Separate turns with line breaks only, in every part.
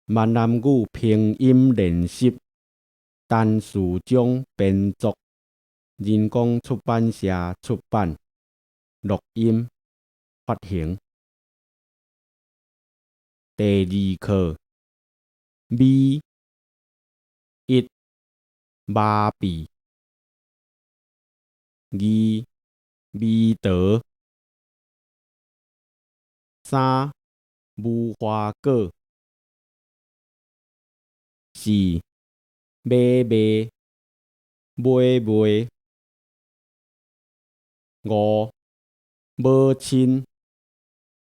閩南語拼音練習，陳士中編作，人工出版社出版，錄音發行。第二課，咪一麻痹，二味道，三無花果，四買賣買賣，五母親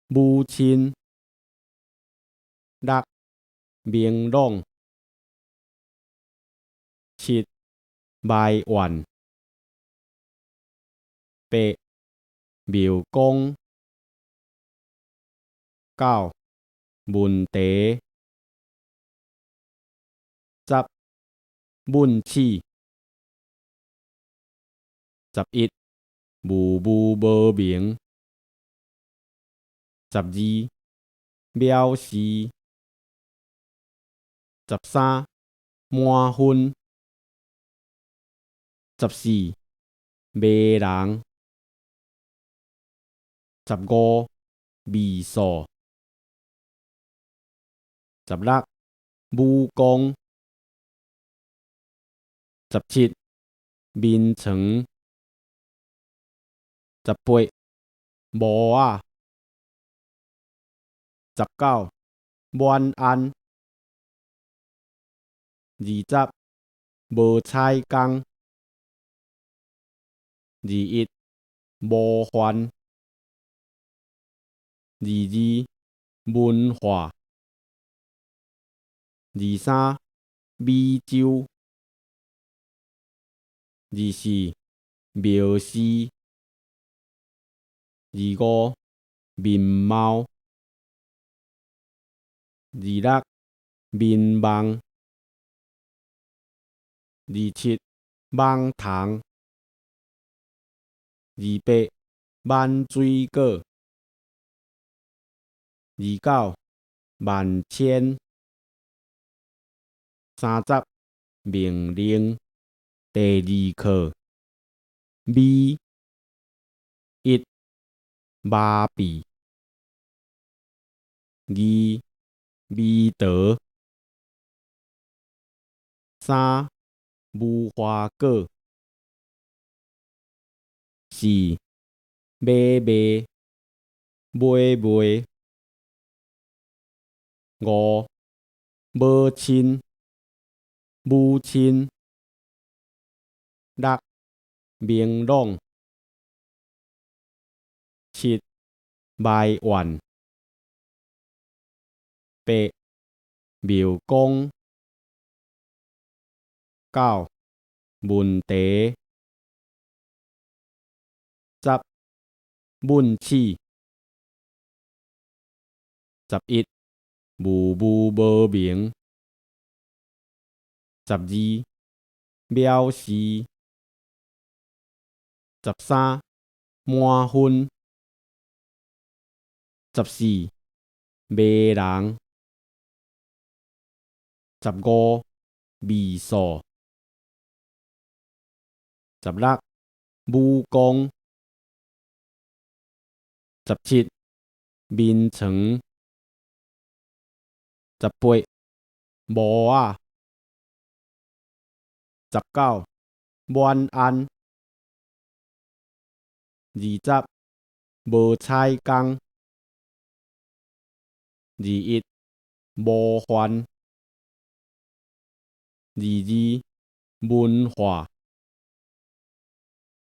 母親，六明朗，七埋怨，八廟公，九問題，十抿齒，11霧霧無明，12藐視，13滿分，14迷人，15味素，16武功，17眠床，18帽仔，19晚安，20無彩工，21模範，22文化，23美洲，24繆斯，25面貌，26眠夢，27網蟲，28挽水果，29萬千，30命令。第二課，咪一麻痹，二味道，三無花果，四買賣買賣，五母親母親，六明朗，七埋怨，八廟公，九問題，十抿齒，11霧霧無明，12藐視，13滿分，14迷人，15味素，16武功，17眠床，18帽仔，19晚安，20無彩工，21模範，22文化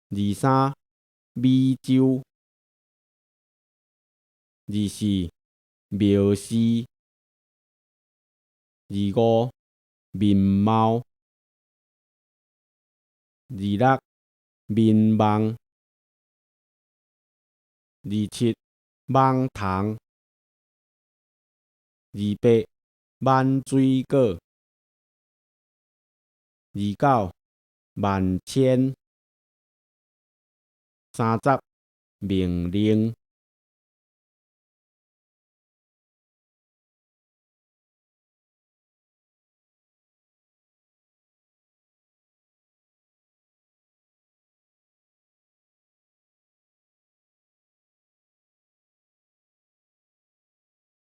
，23美洲，24繆斯，25面貌，26眠夢，27網蟲，28挽水果，29萬千，30命令。